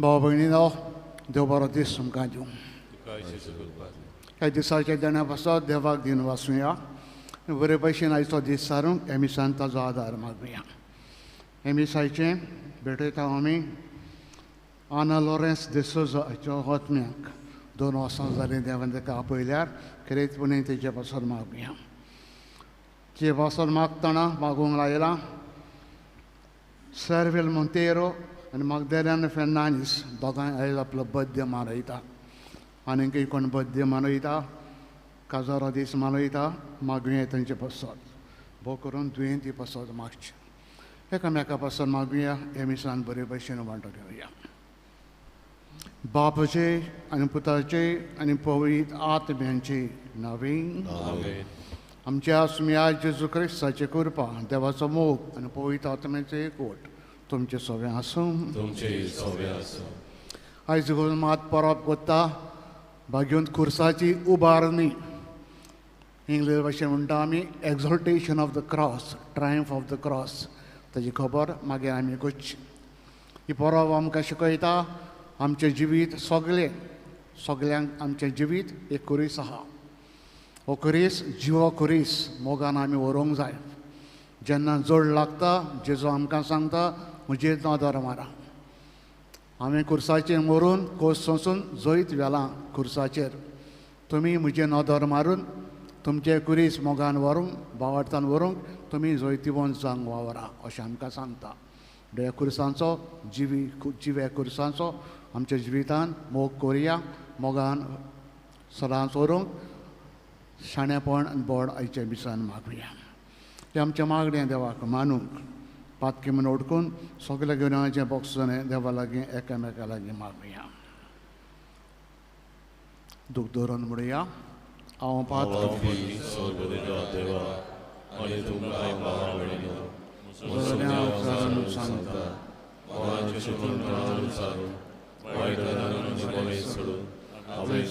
भाव भयणीनो, देव बरो दीस तुमकां दिवं. ह्या दिसाच्या देण्या पासत देवाक दिन वाचुया. बरे भशेन आयचो दीस सारूंक ह्या मिसान ताजो आदार मागुया. ह्या मिसाचें भेटयता आमी आना लॉरेन्स डिसोजा हाच्या आत्म्याक. 2 वर्सां जालीं देवान ताका आपयल्यार खेरीतपणी तेजे पासत मागुया. जे पासत मागतना मागूंक लायलां सर्वेल मोंतेरो आनी मागदेल्यान फेर्नांडीस दोगांय आयज आपलो बड्डे मनयता. आनीकय कोण बड्डे मनयता, काजारो दीस मनयता, मागुया तांचे पासत. भोव करून दुयेंती पासत मागचें. एकामेका पासत मागुया. ह्या मिसान बरे भशेन वांटो घेवया. बापाचे आनी पुताचे आनी पवित्र आत्म्यांचे नांवान आमच्या सुम्या जेजू क्रिस्ताचे कृपा, देवाचो मोग आनी पवित्र आत्म्याचें एकवट तुमचें सगळें आसूं. आयज मात परब कोत्ता भाग्योन खुर्साची उबारणी. इंग्लीश भाशेन म्हणटा आमी exaltation of the cross, triumph of the cross. ताजी खबर मागीर आमी करची. ही परब आमकां शिकयता आमचें जिवीत सगळें, सगळ्यांक आमचें जिवीत एक खुरीस आहा. हो खुरीस जिवो खुरीस मोगान आमी व्हरूंक जाय. जेन्ना जोड लागता जेजू आमकां सांगता म्हजेर नदर मारा. हांवें खुर्साचेर मरून कोस सोंसून जैत व्हेलां खुर्साचेर. तुमी म्हजेर नदर मारून तुमचे खुरीस मोगान व्हरूंक, भावार्थान व्हरूंक तुमी जैतिवंत जावंक वावरा अशें आमकां सांगता. ह्या खुर्सांचो जिवी जिव्या खुर्सांचो आमच्या जिवितान मोग करुया. मोगान सदांच व्हरूंक शाणेपण आनी बोड आयच्या मिसान मागुया. तें आमचें मागणें देवाक मानूंक पातकी म्हूण उडकून सगल्या गुन्यांवाचें बोगसणें देवा लागीं एकामेका लागीं मागुया. दूख धरून म्हणुया, हांव पातकी सांगता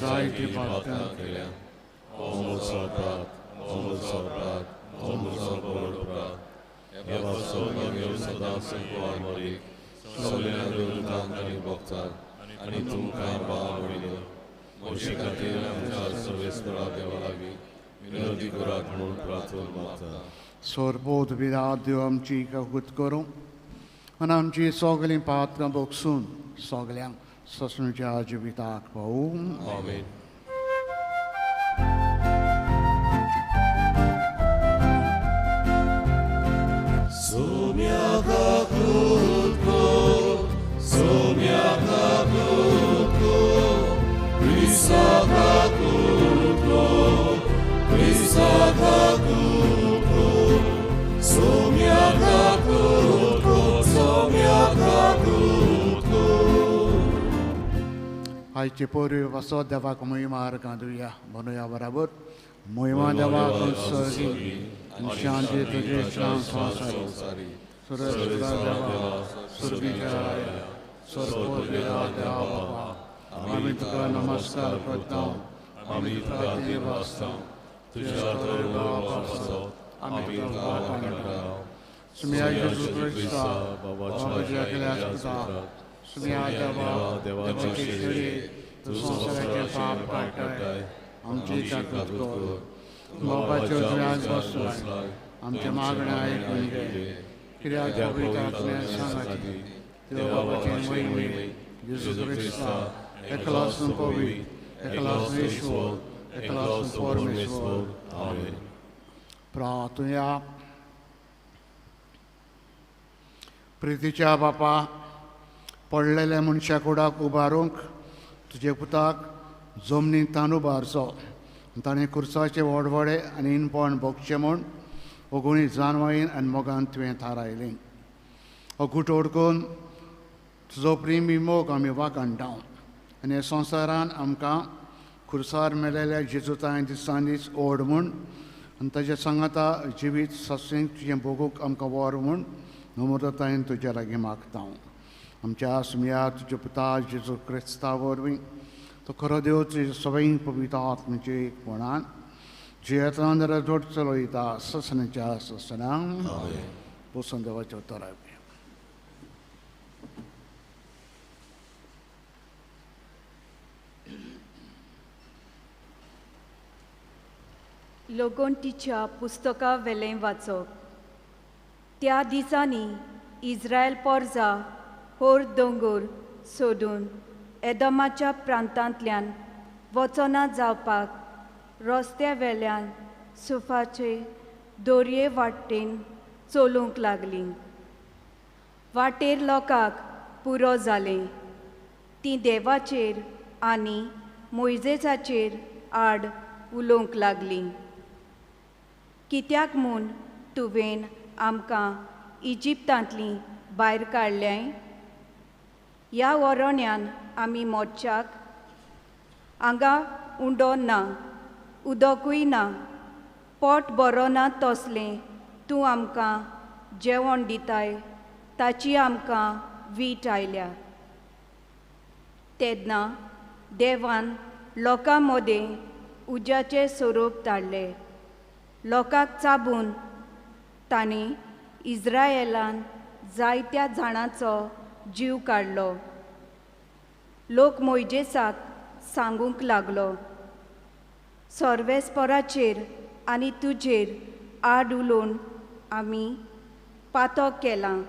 जायती पातकां केल्या. आनी तुमकां भाव म्हजे खातीर आमच्या सर्वेस्परा देवा लागीं विनंती करात म्हणून प्रार्थना मागता. सोरबोध विरात देव आमची काकूत करूं आनी आमची सगळीं पात्रां बोगसून सगळ्यांक ससणच्या जिविताक पावूं. आमेन. आयचे पोरवी पासत देवाक मोहिमा अर्गां दिवया. म्हणुया बराबर, मोहिमा देवाक सर्गी शांती तुजे संवसारी देवा सुरगीच्या सर्वोपिता देवा बापा, आमी तुका नमस्कार करता. आमी तुका देव आसता. तुज्या पासत आमी तुका वाखाणटा. सुम्या जेजू क्रिस्ता बाबाच्या केल्या सुम्या देवा देवाचे शेळये तूं संवसाराचें पाप काडटाय, आमची काकूत कर. बाबाच्या उजव्यान बसलाय, आमचें मागणें आयकून घे. कित्याक पवित्र आत्म्या सांगाती देव बाबाचे मोहिमे जेजू क्रिस्ता एकलोच पवित्र, एकलोच ईश्वर, एकलोच परमेश्वर. आमेन. प्रार्थुया. प्रितीच्या बापा, पडलेल्या मनशा कुडाक उबारूंक तुजे पुताक जमनींत ताण उबारचो. ताणें खुर्साचे व्हडवडे आनी इनपण भोगचें म्हूण ओगुणी जानवायेन आनी मोगान तुवें थारायलें. हो गुट ओडकून तुजो प्रेमी मोग आमी वाखाणटा आनी ह्या संवसारान आमकां खुर्सार मेळिल्ल्या जेजुताय दिसान दीस ओड म्हूण आनी ताच्या सांगाता जिवीत सत्संग तुजें भोगूंक आमकां व्हर म्हूण नम्रतायेन तुज्या लागीं मागता. आमच्या सुमया तुज्या पुता जेजू क्रिस्ता वरवीं तो खरो देव तुज्या सवय पवित्र आत्म्याचे एकपणान जियेतान जोड चलयता ससनाच्या ससनांक. बसून देवाचें उतर आयकुया. लोगोंटीच्या पुस्तका वेलें वाचप. त्या दिसांनी इस्रायल पोरजा होर दोंगोर सोदून एदमाच्या प्रांतांतल्यान वचना जावपाक रस्त्या वेल्यान सुफाचे दोरये वाटेन चलूंक लागली. वाटेर लोकांक पुरो जालें. तीं देवाचेर आनी मोयजेसाचेर आड उलोवंक लागलीं. कित्याक म्हूण तुवें आमकां इजिप्तांतलीं भायर काडल्याय? ह्या वरण्यान आमी मोर्चाक हांगा उंडो ना, उदकूय ना, पोट बरो ना तसलें तूं आमकां जेवण दिताय ताची आमकां वीट आयल्या. तेन्ना देवान लोकां मदें उज्याचें स्वरूप धाडलें. लोकांक चाबून तांणी इस्रायलान जायत्या जाणांचो जीव काडलो. लोक मोयजेसाक सांगूंक लागलो, सर्वेस्पराचेर आनी तुजेर आड उलोवन आमी पातक केलां.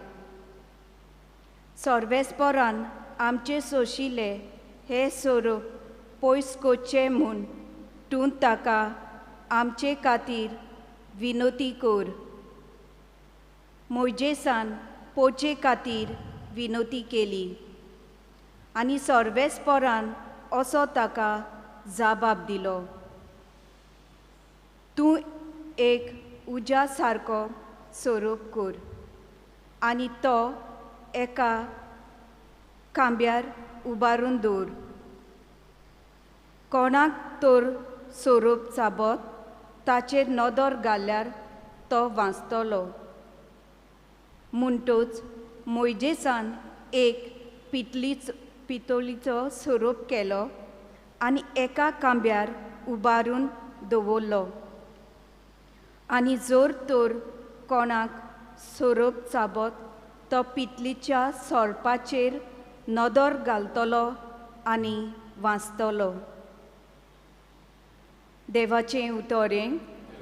सर्वेस्परान आमचे सोशिले हे स्वरूप पयस करचें म्हूण तूं ताका आमचे खातीर विनोती कर. मोयजेसान पोचे खातीर विनोती केली आनी सर्वेस्परान असो ताका जबाब दिलो, तूं एक उज्या सारको स्वरूप कर आनी तो एका खांब्यार उबारून दवर. कोणाक तर स्वरूप चाबत ताचेर नदर घाल्यार तो वांचतलो. म्हणटच मोयजेसान एक पितोलीचो स्वरूप केलो आनी एका खांब्यार उबारून दवरलो. आनी जर तर कोणाक स्वरूप चाबत तो पितलीच्या सोरपाचेर नदर घालतलो आनी वांचतलो. देवाचें उतरें.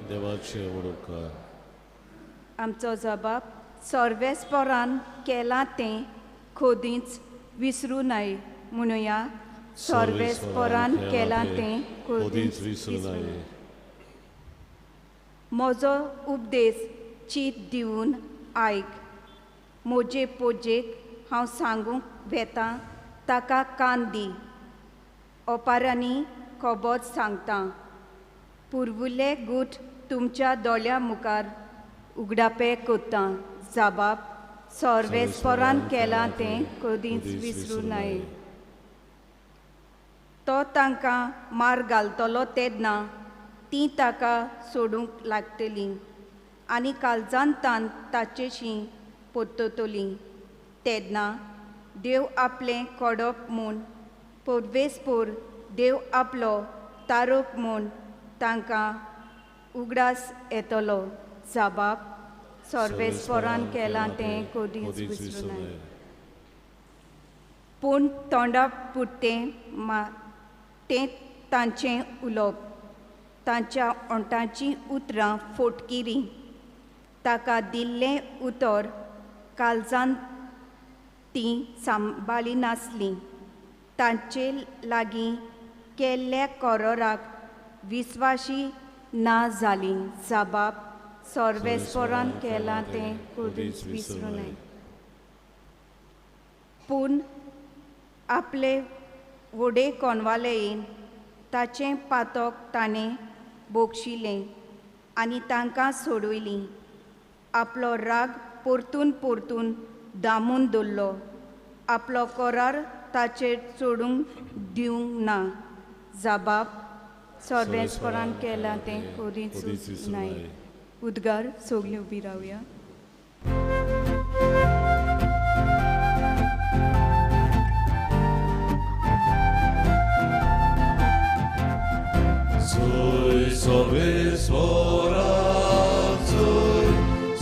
देवाचें उपकार. आमचो जबाब सर्वेस्परान केलां तें खोदींच विसरूं नये म्हणुया. सर्वेस्परान केलां तें खोदींच विसरूं नये. म्हजो उपदेश चीत दिवन आयक. म्हजे पोजेक हांव सांगूंक वेतां ताका कान दी. ओपारांनी खबर सांगता. पुर्वुल्ले गूट तुमच्या दोळ्या मुखार उगडापे कोत्ता. जबाब सर्वेस्परान केलां तें कदींच विसरूं नये. तो तांकां मार घालतलो तेन्ना तीं ताका सोडूंक लागतलीं आनी काळजान तान ताचेशी परततलीं. तेन्ना देव आपलें कोडप म्हूण पोरवेसपोर देव आपलो तारोप म्हूण तांकां उगडास येतलो. जबाब सर्वेस्परान केलां तें कदींच विसरूं नये. पूण तोंडा पुरतें तें तांचें उलोवप, तांच्या ओंठाचीं उतरां फोटकिरीं. ताका दिल्लें उतर काळजान तीं सांबाळिनासलीं. तांचे लागीं केल्ल्या कोरोराक विस्वाशी ना जालीं. जबाब सर्वेस्परान केलां तें कदींच विसरूं नये. पूण आपले व्हडे कोनवालेन ताचें पातक ताणें बोगशिलें आनी तांकां सोडयलीं. आपलो राग परतून परतून दामून दवरलो. आपलो करार ताचेर चडूंक दिवंक ना. जबाब सर्वेस्परान केलां तें कदींच विसरूं नये. उद्गार. सगळीं उबी रावया. Soy सर्वेस्परा, soy,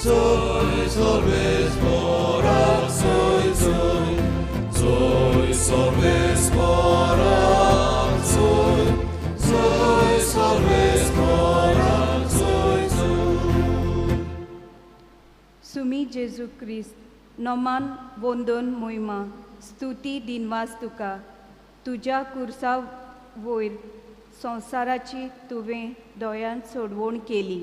soy सर्वेस्परा, soy, soy, soy सर्वेस्परा, soy, soy सर्वेस्परा, जेजू क्रिस्त, नमान वंदन मोहिमा स्तुती दिनवास तुका। तुज्या कुर्सा वयर संवसाराची तुवें दोयान सोडवण केली।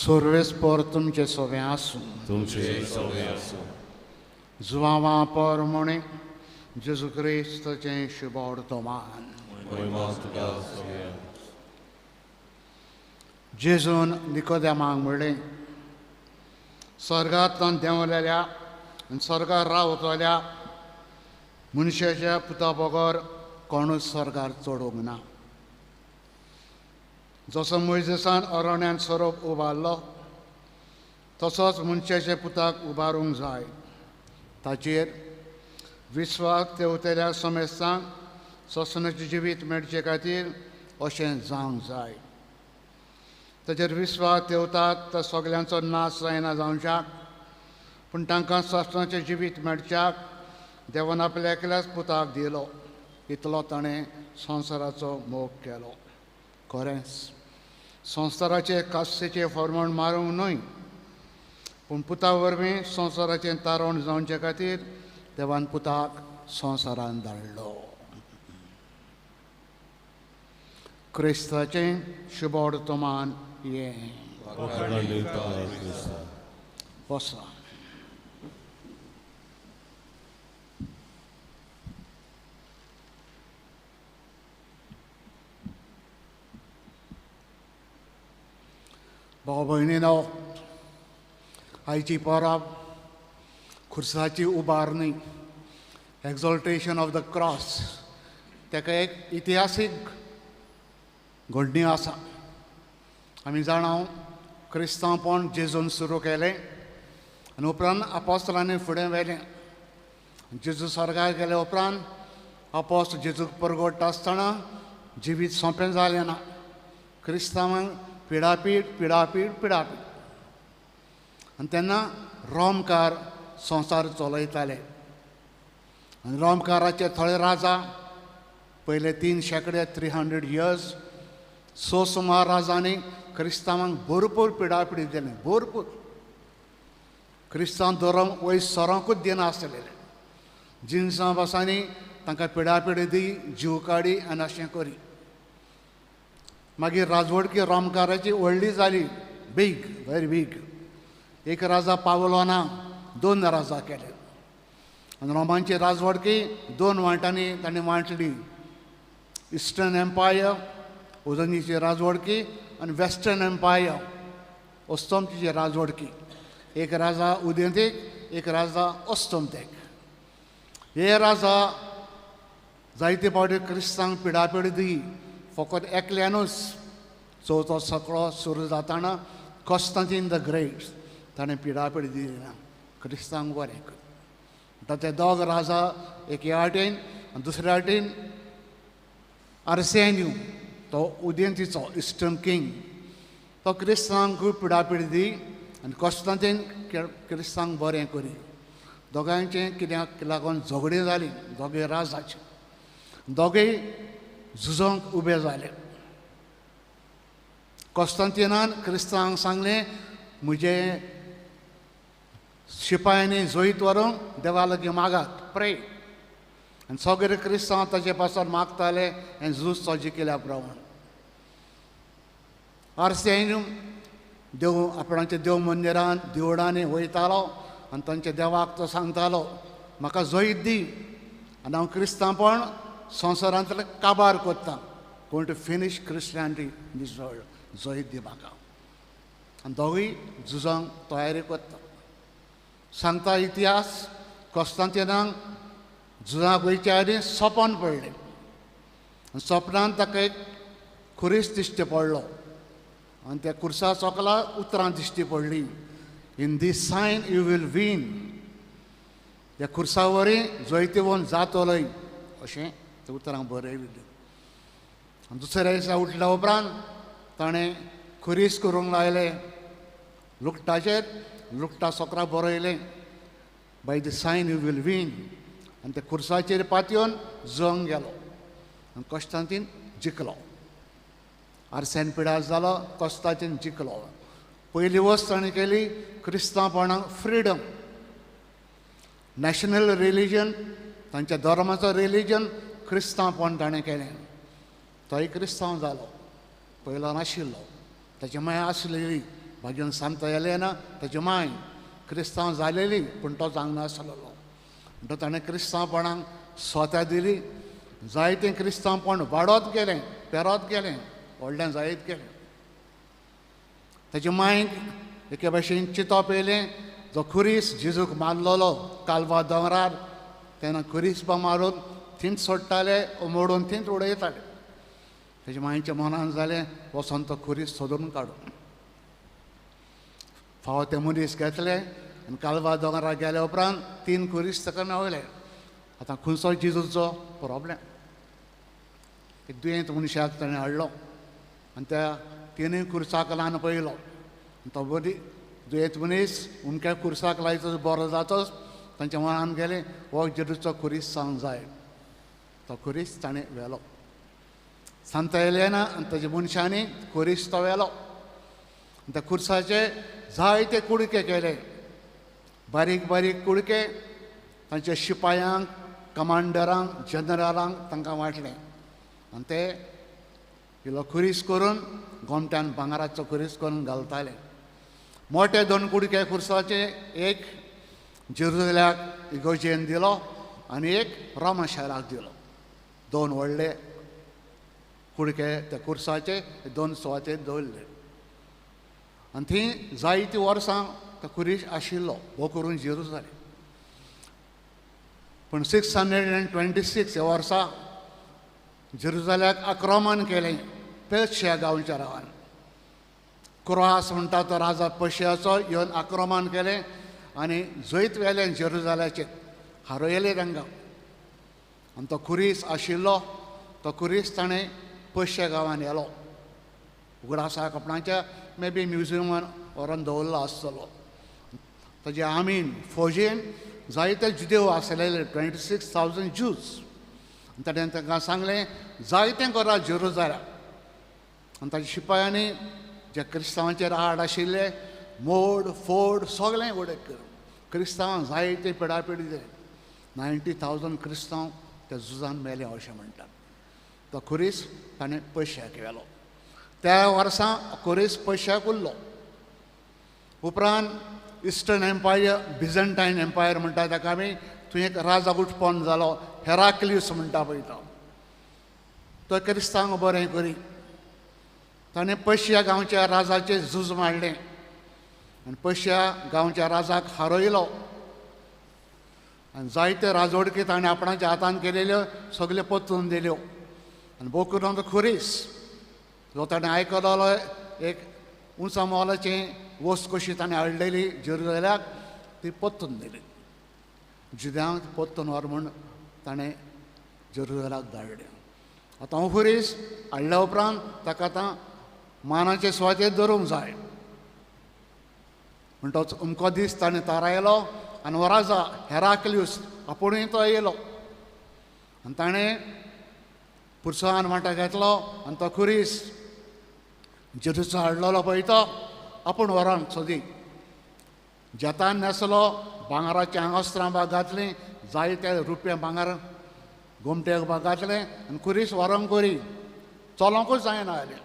सर्वेस्पर तुमचे सोवे आसूं। तुमचे सोवे आसूं। जुवावा पर म्हणे जेजू क्रिस्ताचें शुभवर्तमान। जेजून निकोदेमाक म्हणलें, स्वर्गांतल्यान देंवलेल्या आनी स्वर्गार रावतल्या मनशाच्या पुता बगर कोणूच स्वर्गार चडूंक ना। जसो मोयजेसान अरण्यान सोरोप उबारलो तसोच मनशाच्या पुताक उबारूंक जाय। ताचेर विस्वास तेवतल्या समेस्तांक सोसनाचें जिवीत मेळचे खातीर अशें जावंक जाय। ताचेर विस्वास तेवतात त्या सगल्यांचो नाश जायना जावच्याक, पूण तांकां सोसनाचें जिवीत मेळच्याक देवान आपल्या एकल्याच पुताक दिलो। इतलो ताणें संवसाराचो मोग केलो। खरेंच संवसाराचे कास्येचें फॉर्मण मारूंक न्हय, पूण पुता वरवीं संवसाराचें तारण जावचे खातीर देवान पुताक संवसारान धाडलो। क्रिस्ताचें शुभवर्तमान हें। बसा। भाव भयणीनो, आयची परब खुर्साची उबारणी, एक्झॉल्टेशन ऑफ the cross, ताका एक इतिहासीक घडणी आसा। आमी जाणा क्रिस्तांवपण जेजून सुरू केलें आनी उपरांत आपोस्तलांनी फुडें व्हेलें। जेजू स्वर्गार गेले उपरांत आपोस्त जेजूक परगट आसतना जिवीत सोंपें जालें ना। क्रिस्तांवांक पिडापीड पिडापीड पिडापीड, आनी तेन्ना रोमकार संवसार चलयताले। आनी रोमकाराचे थोडे राजा पयले 3 शेंकडे 300 इयर्स सो सुमार राजांनी क्रिस्तांवांक भरपूर पिडापीड दिलें। भरपूर क्रिस्तांव धर्म वयर सरोंकूच दिनासलेले। जिनसां बसांनी तांकां पिडापीड दी, जीव काडी आनी अशें करी। मागीर राजवटकी रोमकाराची व्हडली जाली, बीग, व्हेरी बीग। एक राजा पावलो ना, 2 राजा केले। आनी रोमांची राजवटकी 2 वांटांनी तांणी वांटली, इस्टर्न एम्पायर उजनीची राजवटकी आनी वेस्टर्न एम्पायर अस्तमतीची राजवटकी। एक राजा उदेंतेक, एक राजा अस्तमतेक। हे राजा जायते फावटी क्रिस्तांक पिडापीड दी। फकत एकल्यानूच चवथो सगळो सुरू जाताना कॉन्स्टंटीन the great ताणें पिडापीड दिली ना क्रिस्तांक बरें। ताचे दोग राजा, एक ह्या वाटेन आनी दुसऱ्या वाटेन आर्सेन्यू, तो उदेंतीचो इस्टर्न किंग, तो क्रिस्तांक पिडापीड दी आनी कॉन्स्टंटीन क्रिस्तांक बरें करी। दोगांयचें कित्याक लागून झगडीं जालीं, दोगे राजाचें, दोगेय झुजोंक उबे जाले। कॉन्स्टंटिनान क्रिस्तांक सांगलें, म्हजे शिपायांनी जैत व्हरूंक देवा लागीं मागात, प्रे। आनी सगळे क्रिस्तांव ताचे पासून मागताले आनी झूज तो जिखल्या प्रमाण। आर्सेन्यू देव आपणाच्या देव मंदिरान देवळांनी वयतालो आनी तांच्या देवाक तो सांगतालो, म्हाका जैत दी आनी हांव क्रिस्तांवपण संवसारांतले काबार करता, going to finish Christianity in this world, जैत दी म्हाका। आनी दोगूय झुजांक तयारी करता। सांगता इतिहास, कॉन्स्टंटिनाक झुजाक वयचे आदीं सपन पडलें। सपनान ताका एक खुरीस दिश्टी पडलो आनी त्या खुर्सा सोकला उतरां दिश्टी पडली, in this sign you will win. ह्या खुर्सा वरी जैतिवंत जातलोय अशें ते उतरां बरयलें. आनी दुसऱ्या दिसा उठल्या उपरांत ताणें खुरीस करूंक लायले लुकटाचेर, लुकटा सोकरा बरयलें by the sign you will win. आनी त्या खुर्साचेर पातयेवन जंग गेलो आनी कॉन्स्टांतीन जिखलो. आर्सेन पिडास जालो, कॉन्स्टांतीन जिखलो. पयली वस्त ताणें केली क्रिस्तांवपणाक फ्रिडम, नॅशनल रिलिजन, तांच्या धर्माचो रिलिजन क्रिस्तांवपण ताणें केलें. तोय क्रिस्तांव जालो, पयलो नाशिल्लो. ताची माय आसलेली भाग्यान सांता येलेना, ताची माय क्रिस्तांव जालेली पूण तो जावंक नासलेलो. म्हणटो ताणें क्रिस्तांवपणाक स्वता दिली. जायतें क्रिस्तांवपण वाडत गेलें, पेरत गेलें, व्हडलें जायत गेलें. ताचे मायक एके भाशेन चिंतप येयलें, जो खुरीस जेजूक मारलेलो कालवा दोंगरार तेन्ना खुरीस बा मारून थंयच सोडटाले, मोडून थंयच उडयताले. ताच्या मायच्या मनान जालें वचोन तो खुरीस सोदून काडून. फावो ते मनीस घेतले आनी कालवा दोंगरार गेल्या उपरांत 3 खुरीस ताका मेवले. आतां खंयचो जेजूचो प्रोब्लेम. एक दुयेंत मनशाक ताणें हाडलो आनी त्या 3 खुर्साक लावन पळयलो. तो बरी दुयेंत मनीस उमक्या खुर्साक लायतच बरो जातच तांच्या मनान गेलें हो जेजूचो खुरीस जावंक जाय. तो खुरीस ताणें व्हेलो. सांता एलेना आनी ताच्या मनशांनी खुरीस तो व्हेलो. त्या खुर्साचे जायते कुडके केले, बारीक बारीक कुडके तांच्या शिपायांक, कमांडरांक, जनरलांक तांकां वांटले. आनी ते इल्लो खुरीस करून गोमट्यान भांगराचो खुरीस करून घालताले. मोटे 2 कुडके खुर्साचे, एक जेरुजल्याक इगोजेन दिलो आनी एक रोमा शाराक दिलो. 2 व्हडले कुडके त्या खुर्साचे 2 सुवातेर दवरले. आनी थंय जायतीं वर्सां तो खुरीस आशिल्लो हो करून जेरुजलेम. पूण 626 ह्या वर्सा जेरुजल्याक आक्रमण केलें पेर्शिया गांवच्या रावान. क्रोआस म्हणटा तो राजा पर्शियाचो येवन आक्रमण केलें आनी जैत व्हेलें जेरुजल्याचेर, हारयलें तांकां. आनी तो खुरीस आशिल्लो तो खुरीस ताणें पर्शिया गांवान व्हेलो. उगडासा कपणाच्या मे बी म्युजियमान व्हरोन दवरलो आसतलो. ताजे आमीन फौजेन जायते जुदेव आसलेले, 26,000 ज्यूज. ताणें तांकां सांगलें जायतें करा जेरुजल्याक. आनी ताच्या शिपायांनी जे क्रिस्तांवांचेर आड आशिल्ले मोड फोड सगळें उडय करून क्रिस्तांवांक जायते पिडापीड दिले. 90,000 क्रिस्तांव त्या झुजान मेले अशें म्हणटात. तो खुरीस ताणें पयशाक व्हेलो. त्या वर्सां खुरीस पयशाक उरलो. उपरांत इस्टर्न एम्पायर, बिझंटायन एम्पायर म्हणटा ताका आमी, थंय एक राजा उत्पन्न जालो, हेराक्लियस म्हणटा पळय तो. तो क्रिस्तांवांक बरें करी. ताणें पर्शिया गांवच्या राजाचें झूज मांडलें आनी पर्शिया गांवच्या राजाक हारयलो. आनी जायते राजवडकी ताणें आपणाच्या हातान केलेल्यो सगल्यो परतून दिल्यो. आनी भोव करून तो खुरीस जो ताणें आयकलोलो एक उंचा मोलाचें वस्त कशी ताणें हाडलेली जेरुजल्याक ती परतून दिली. जुद्यांक परतून व्हर म्हूण ताणें जेरुजल्याक धाडलें. आतां हो खुरीस हाडल्या उपरांत ताका आतां मानाचे सुवातेर दवरूंक जाय म्हणटच अमको दीस ताणें थारायलो आनी हो राजा हेराक्लियस आपुणूय तो येयलो आनी ताणें पुरसान वांटो घेतलो आनी तो खुरीस जेजूचो हाडलेलो पळय तो आपूण व्हरोन सोदी जेतान न्हेसलो, भांगराचीं आंगवस्त्रां बा घातलीं, जायते रुपया भांगर गोमटेक बा घातलें आनी खुरीस व्हरोंक करी चलोंकूच जायना जालें.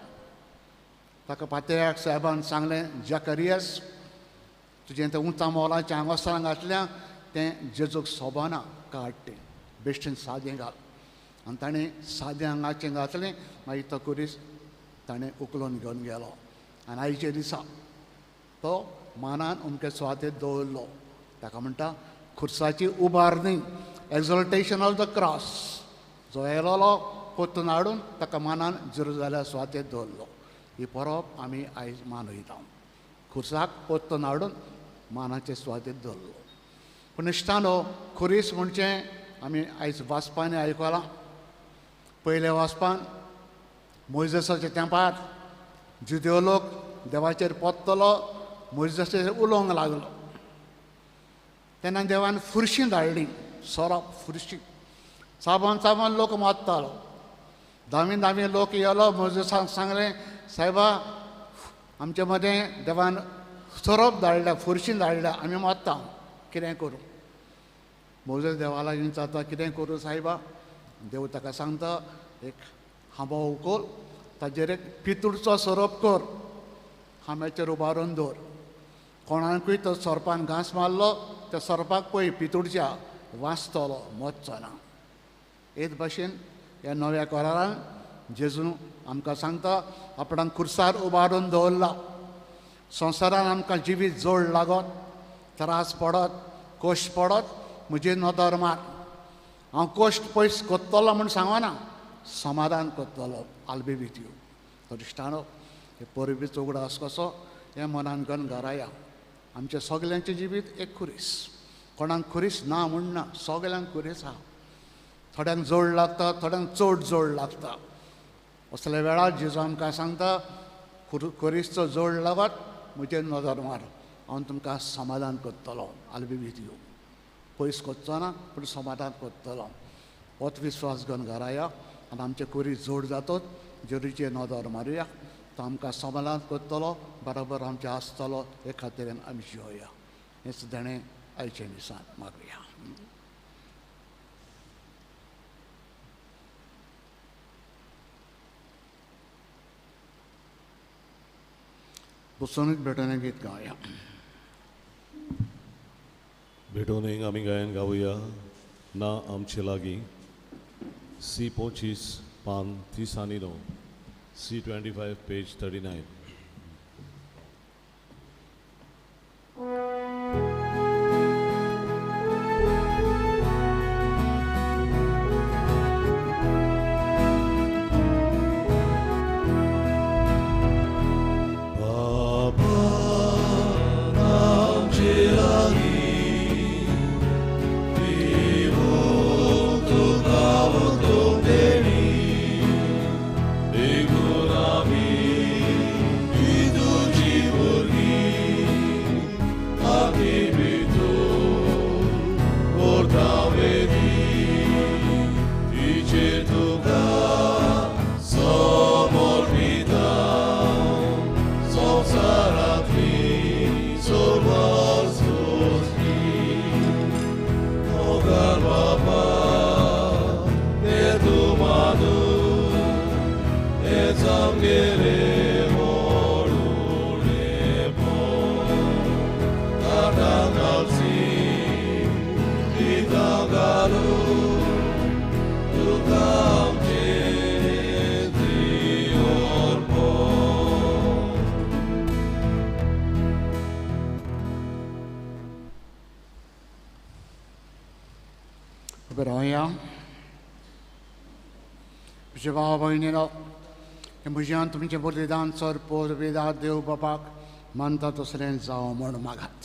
ताका पात्याक साहेबान सांगलें, जकरियस तुजें तें उंचा मोलाचें आंगवस्त्रां घातल्या तें जेजूक सोबना, काड तें बेश्टेन सादें घाल. आनी ताणें सादें आंगाचें घातलें. मागीर तो खुरीस ताणें उखलून घेवन गेलो आनी आयच्या दिसा तो मानान अमके सुवातेर दवरलो. ताका म्हणटा खुर्साची उबारणी, एक्झॉल्टेशन ऑफ the cross. जो येयलोलो परतून हाडून ताका मानान जेरुजल्या सुवातेर दवरलो. ही परब आमी आयज मानयता. खुर्साक परतून हाडून मानाचे सुवातेर दवरलो. पूण इश्टानो, खुरीस म्हणचें आमी आयज वाचपान आयकलां. पयल्या वाचपान मोयजेसाच्या तेंपार जुदेव लोक देवाचेर पोत्तलो, मोयजेसाचेर उलोवंक लागलो. तेन्ना देवान फुरशी धाडली, सोरोप फुरशी. चाबोन चाबोन लोक मारतालो. धावी धावी लोक येलो, मोयजेसाक सांगलें, सायबा आमचे मदें देवान सोरोप धाडल्या, फुरशी धाडल्या, आमी मारता, कितें करूं? मोयजेस देवा लागीं विचारता, कितें करूं सायबा? देव ताका सांगता, एक हांबो उकोल, ताजेर एक पितूळचो सोरोप कर, हांब्याचेर उबारून दवर. कोणाकूय तो सोरपान घांस मारलो, त्या सोरपाक पळय पितूळच्या वाचतलो, मरचो ना. हेच भाशेन ह्या नव्या करारान जेजू आमकां सांगता, आपणाक खुर्सार उबारून दवरला. संवसारान आमकां जिवीत जोड लागत, त्रास पडत, कश्ट पडत, म्हजेर नदर मार. हांव कश्ट पयस करतलो म्हूण सांगना, समाधान करतलो. आयल बी विथ you. तर इश्टानो, हे परबीचो उगडास कसो हें मनान घेवन घरा या. आमचें सगल्यांचें जिवीत एक खुरीस. कोणाक खुरीस ना म्हूण ना, सगल्यांक खुरीस आहा. थोड्यांक जोड लागता, थोड्यांक चड जोड लागता. असल्या वेळार जेजू आमकां सांगता, खुरीसचो जोड लागत, म्हजेर नदर मार, हांव तुमकां समाधान करतलो. आयल बी विथ you. पयस करचो ना, पूण समाधान करतलो. होच विस्वास घेवन घरा या आनी आमचे खुरीस जोड जातच जेरूचेर नदर मारुया. तो आमकां समाधान करतलो, बरोबर आमचें आसतलो. हे खातीर आमी जियोया. हेंच देणें आयचें दिसान मागुया. बसूनच भेटोवणें गीत गावया. भेटोवणेक आमी गायन गावया ना आमचे लागीं. सी 25 पान 39, C 25 page 39. म्हज्या भाव भयणीनो, म्हज्यान तुमचें बलिदान सर पोरविदा देव बापाक मानता तसलें जावं म्हूण मागात.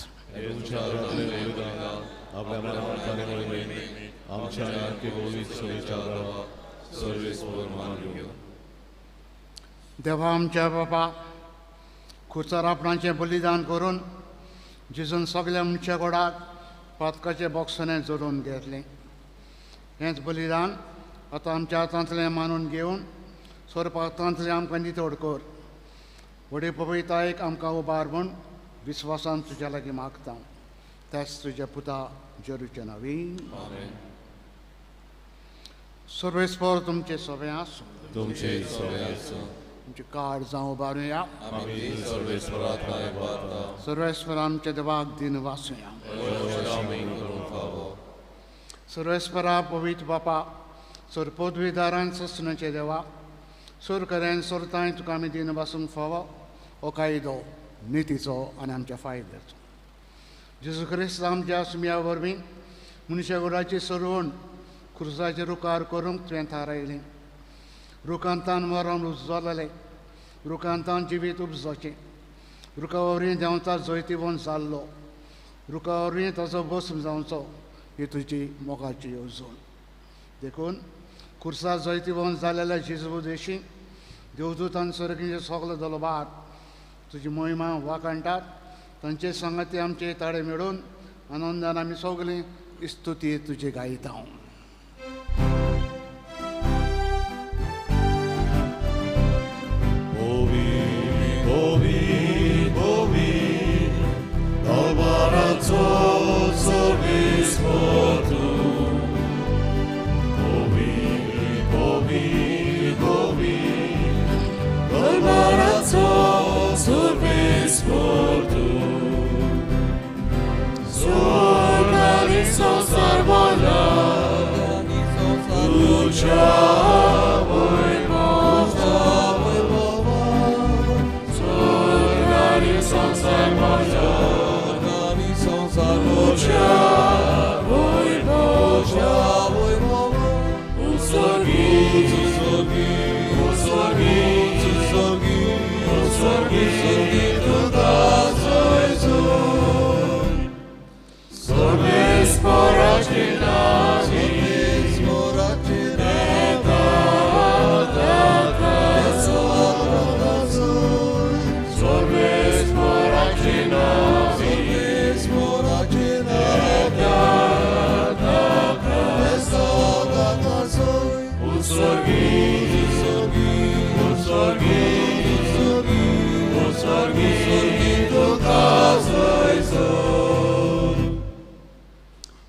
देवा आमच्या बापा, खुर्सार आपणाचें बलिदान करून जेजून सगल्या मनशा गोडाक पातकाचें बोगसणें जोडून घेतलें. हेंच बलिदान आतां आमच्या हातांतलें मानून घेवन सोरपातांतलें आमकां नितळ कर. व्हडे पवितायक आमकां उबार म्हूण विस्वासान तुज्या लागीं मागता. त्याच तुज्या पुता जेरूचे नांवी. सर्वेस्पर तुमचें सगळें आसूं. तुमचें सगळें आसूं. तुमचें कार्ड जावं उबारुया. सर्वेस्पर आमच्या देवाक दिन वासुया. सर्वेस्परा पवित्र बापा, सर पदवीदारान ससनाचे देवा, सोर कऱ्यान सोरताय तुका आमी दिन वासूंक फावो हो कायदो नितीचो आनी आमच्या फायद्याचो. जेजू क्रिस्त आमच्या सुम्या वरवीं मनशा गुडाची सरवण खुर्साचेर रुखार करूंक तुवें थारायलें. रुखांतान मरण उजवलें, रुखांतान जिवीत उपजोचें, रुखा वरवीं देंवचार जैतिवंत जाल्लो. रुखा वरवीं ताचो भस्म जावचो ही तुजी मोगाची येवजण. देखून खुर्सा जैतिवंत जालेल्या जेजू देशी देवदूतान सर्गीचे सगलो दलबार तुजी महिमा वाखाणटात. तांचे संगती आमचे ताळे मेळून आनंदान आमी सगळीं स्तुती तुजी गायता.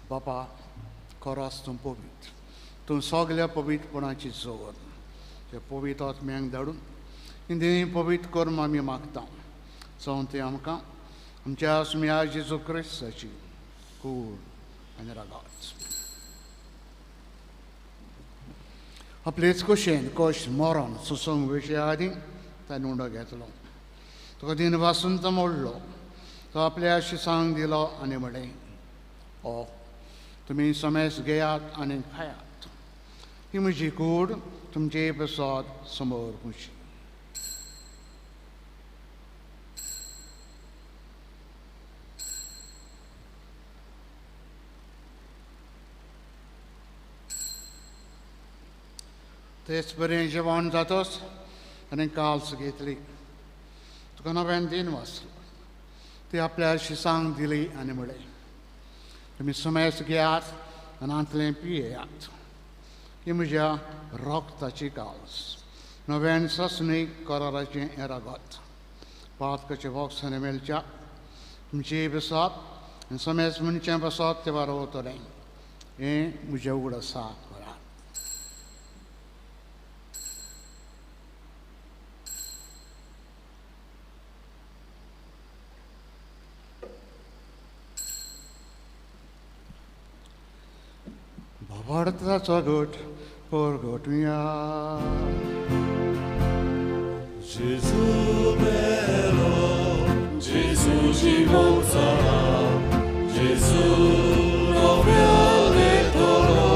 बापा, खरो तूं पवित्र, तूं सगल्या पवित्रपणाची जोर. ते पवित्र आत्म्यांक धाडून हिंदी पवित्र कर्म आमी मागता. जावन ते आमकां आमच्या आसम्या जेजू क्रिस्ताची कूड आनी रागात आपलेच कुशेन कश मरण सुसंग विशया आदीं ताणें उंडो घेतलो. तुका दिन वासून तो मोडलो. तो आपल्या शिसांक दिलो आनी म्हणलें, ओ तुमी समेस घेयात आनी खायात, ही म्हजी कूड तुमचे प्रसाद समोर म्हजी. तेच बरें जेवण जातच आनी काल्स घेतली. तुका नव्यान दिन वाचलो. ती आपल्या शिसांक दिली आनी म्हणलें, तुमी समेस घेयात आनी आंतलें पियेयात, ही म्हज्या रोगताची काल्स, नव्यान ससणी कराराचें हें रगत. पातकाचे बॉक्सांनी मेळच्या तुमची बसात आनी समेस म्हणचें बसत ते वारवतलें हें म्हजें उगड आसा करात. भावार्थाचो घट परगटुया. जेजू मेलो, जेजू जिवंत जाला, जेजू नव्यान येतलो.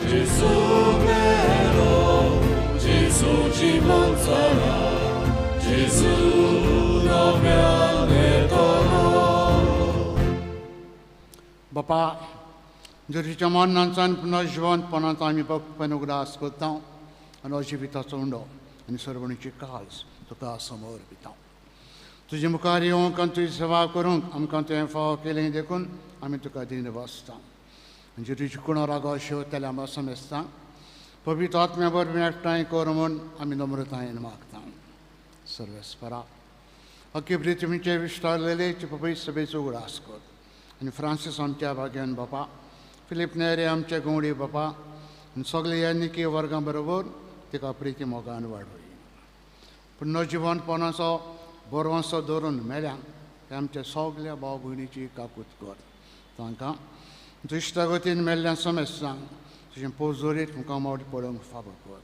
जेजू मेलो, जेजू जिवंत जाला, जेजू नव्यान येतलो. बापा, जरीच्या मरणांचान पुनर्जिवंतपणांत आमी भक्तपण उगडास करता आनी अजिविताचो उंडो आनी सर्वणीची काल्स तुका समोर दिता. तुजे मुखार येवंक आनी तुजी सेवा करूंक आमकां तुवें फावो केलें देखून आमी तुका दीन बसता. आनी तुजी कुणो रागो शेवतल्या आमकां समजता पवित्र आत्म्या वरवीं एकठांय कर म्हूण आमी नम्रतायेन मागता. सर्वेस्परा, अख्खे पृथ्वीचे विस्तारलेले पवित्र सभेचो उगडास कर आनी फ्रांसीस आमच्या भाग्यान बापा, फिलीप नेरे आमचे गवडी बापा आनी सगळे ह्या निकी वर्गां बरोबर तिका प्रिती मोगान वाडय. पुनर्जिवनपणाचो बरवंसो धरून मेल्या ते आमच्या सगल्या भाव भयणीची काकूत कर. तांकां दुश्टागतीन मेल्ल्या समेस्तांक तुजें पोजोरीत मुखार मोड पळोवंक फावो कर.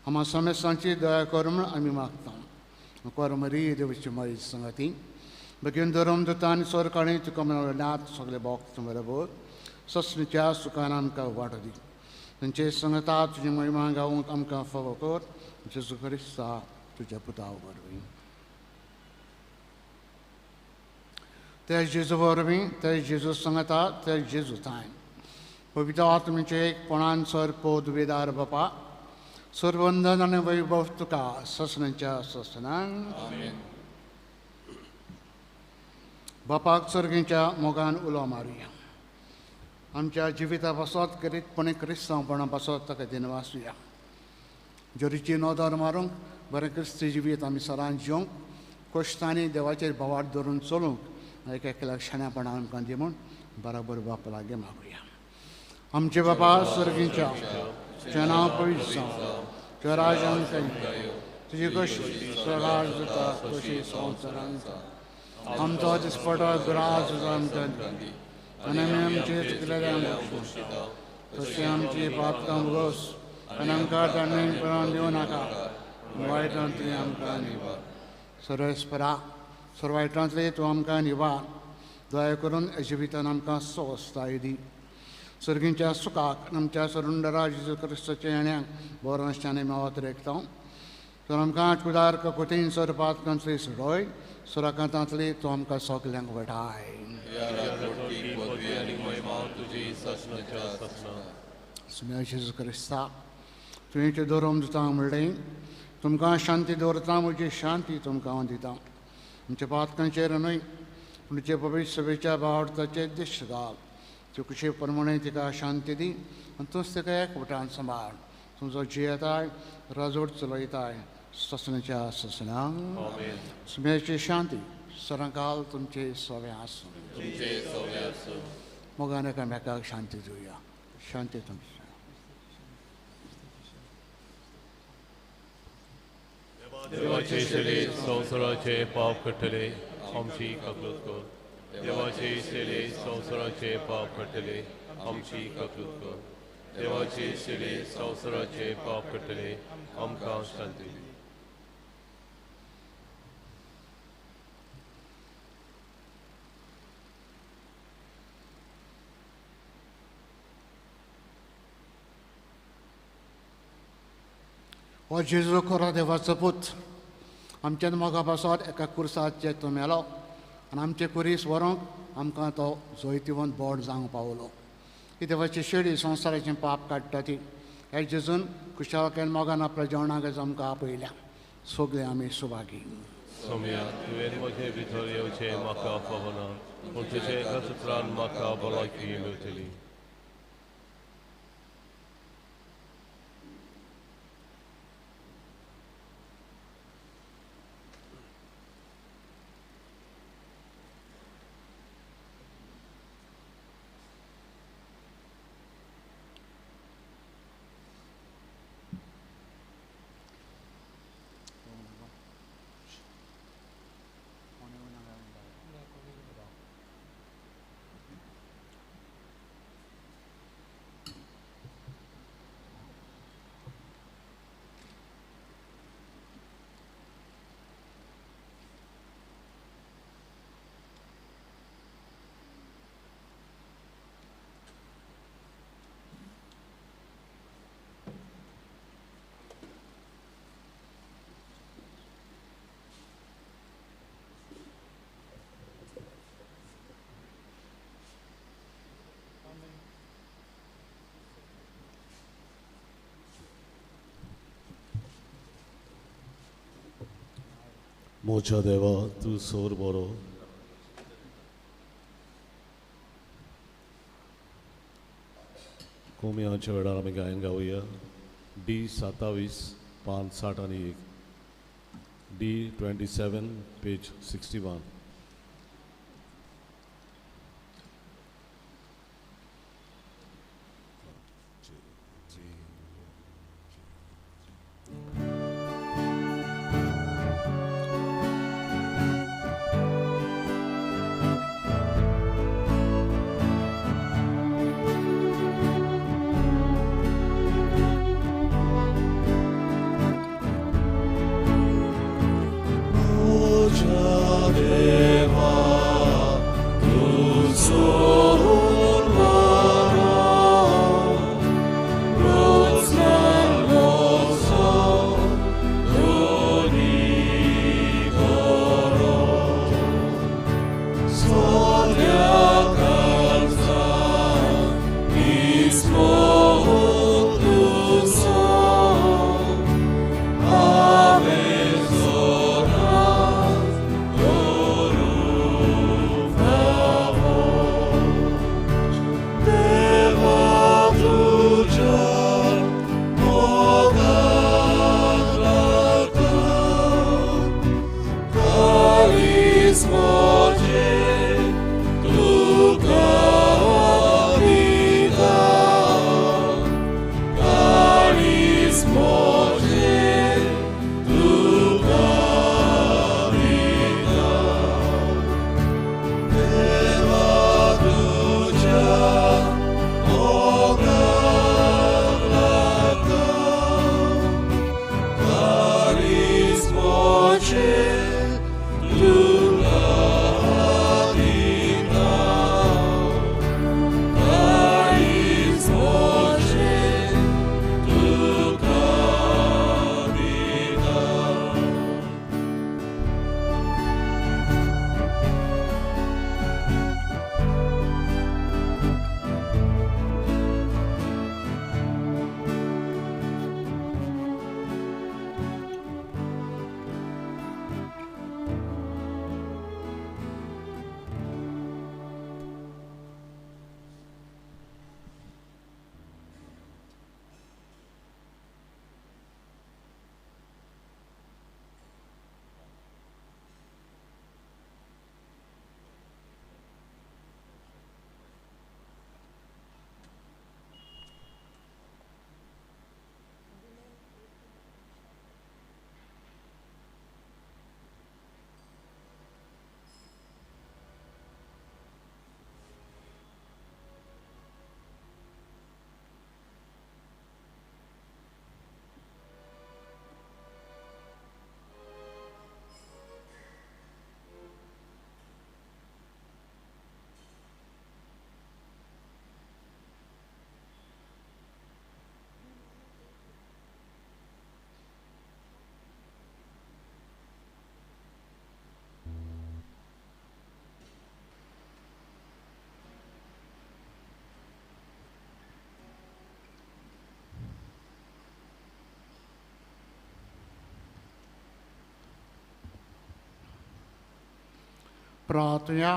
आमकां समेस्तांची दया कर म्हूण आमी मागता. करमरी देवची मारी संगती बेगीन धरम दुता आनी सरकाळी तुका नाथ सगळे भक्त बरोबर सस्मिच्या सुखान आमकां वाटो दी. तांचे संगता तुजी महिमा गावंक आमकां फावो कर. जेजू क्रिस्ता तुज्या पुता वरवीं. ते जेजू वरवीं, ते जेजू सांगता, ते जेजू थांय पवित्र आत्म्याचे एकपणान सर पदवीदार बापा, सरवंदन आनी वैभव तुका ससनाच्या ससनान. बापाक सर्गीच्या मोगान उलो मारुया. आमच्या जिविता पासत करीतपणी क्रिस्तांवपणा पासत ताका दिनवासुया. जोरीची नदर मारूंक बरें क्रिस्ती जिवीत आमी सरान जिवंक कोश्टांनी देवाचेर भावार्थ धरून चलूंक एक एकल्याक शाण्यापणां आमकां दी म्हूण बराबर बापा लागीं मागुया. आमचे बापा सर्गीच्या, तुजें नांव पवित्र जावं, तुजें राज्य आमकां येवं, तुजी कशी स्वर्गार जाता तशी संवसारांत जावं. आमचो दिसपटो ग्रास आमकां दी आनी आमी आमचे चुकलेल्यांक बक्षिता तशें आमची पातकां उगोस आनी आमकां तांणी पळोवन दिवं नाका, वायटांतली आमकां निवार. सर्वेस्परा, सर्व वायटांतली तूं आमकां निवार. दया करून जिवितान आमकां स्वस्थताय दी. सर्गींच्या सुखाक आमच्या सरुंडरा जेजू क्रिस्ताच्या येण्याक बरो आनी मेवत रेखता. तर आमकां कुदार ककोतीन सर पातकांतली सोडय, सुराकांतांतली तूं आमकां सगल्यांक वठाय. सुम्या जेजू क्रिस्ता, तुवें तें दवरून दिता म्हणलें, तुमकां शांती दवरता, म्हजी शांती तुमकां हांव दिता. आमच्या पातकांचेर न्हय पूण तुजे पवित्र सभेच्या भावार्थाचेर दिश्ट घाल. तुजे प्रमाणे तिका शांती दी आनी तूंच तिका एकवटान सांबाळ. तुमचो जियेताय, राजवट चलयताय ससनाच्या ससनांक. सुम्याची शांती सरांकाल तुमचे सवे आसूं. मोगान एकामेकाक शांती दिवया. शांती तुमची. देवाचे शेले संवसाराचे पाप काडटले, आमची कबूल कर. देवाचे शेले संवसाराचे पाप काडटले, आमची कबूल कर. देवाचे शेले संवसाराचे पाप काडटले, आमकां शांती दी. हो जेजू खरो देवाचो पूत, आमच्या मोगा पासत एका कुर्साचेर तो मेलो आनी आमचे कुरीस व्हरूंक आमकां तो जैतिवंत बोड जावंक पावलो. ही देवाची शेळी संवसाराचें पाप काडटा ती ह्या जेजून खुशालकायेन मोगान आपल्या जेवणाक आमकां आपयल्या. सगळे आमी सुभागी. सोम्या, तुवें म्हजे भितर येवचें म्हाका फावना, पूण तुजे एका सुत्रान म्हाका भलायकी मेळटली. म्हज्या देवा, तूं सोर बरो. कोमियांच्या वेळार आमी गायन गावया. डी 27 पान 60 आनी 1, डी 27 पेज 61. Amen. प्रार्थना।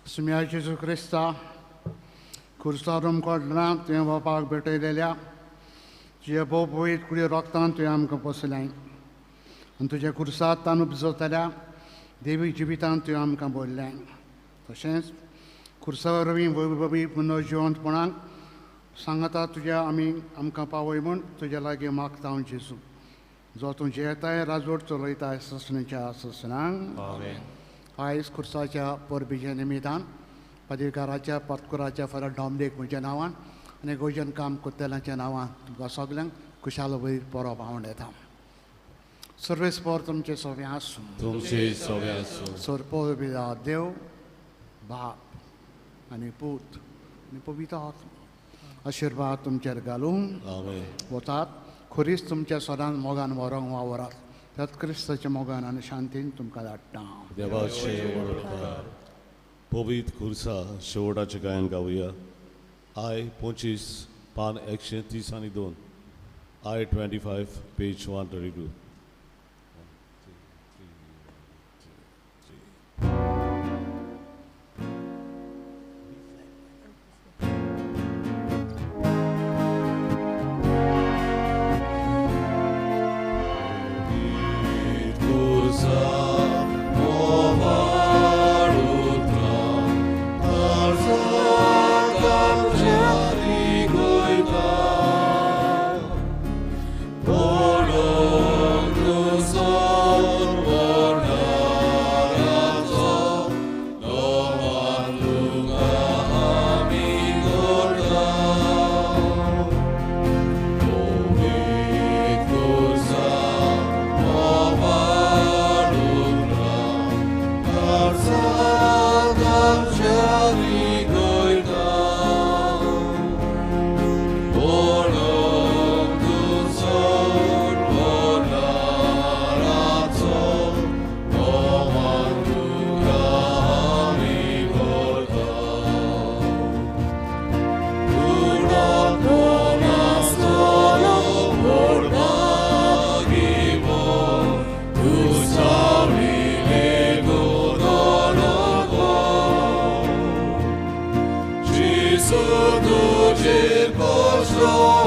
सुम्या जेजू क्रिस्ता खुर्सारूम कडना तुवें बापाक भेटयलेल्या तुज्या भोव पवित्र कुडी रोगतान तुवें आमकां पोसलें आनी तुज्या खुर्सांत तान उपजतल्या देवी जिवितान तुवें आमकां बोल्लें। तशेंच खुर्सा वरवीं वैभवी पुनर्जिवंतपणाक सांगता तुज्या आमी आमकां पावय म्हूण तुज्या लागीं मागता हांव जेजू, जो तूं जियेताय राजवट चलयताय ससणेच्या ससणांक। आयज खुर्साच्या परबेच्या निमितान पदवीकाराच्या पातकुराच्या फादर डॉमनीक म्हज्या नांवान आनी गोजन काम कोत्तेलाच्या नांवान तुमकां सगल्यांक खुशाल वयर परब हांव येता। सर्वेस पोर तुमचें सोवें आसूं, तुमचें सोवें आसूं। सरपोर देव बाप आनी पूत आनी पवित्र आत्मा आशिर्वाद तुमचेर घालूं वतात। खुरीस तुमच्या सदांच मोगान व्हरोंक वावरात, त्याच क्रिस्ताच्या मोगान आनी शांतीन तुमकां धाडटा। देवाचे उपकार। पवित्र खुर्सा शेवटाचें गायन गावया। I 25 पान 130 आनी 2, I 25 page 132। Oh, जेसू तुजे पोसलो.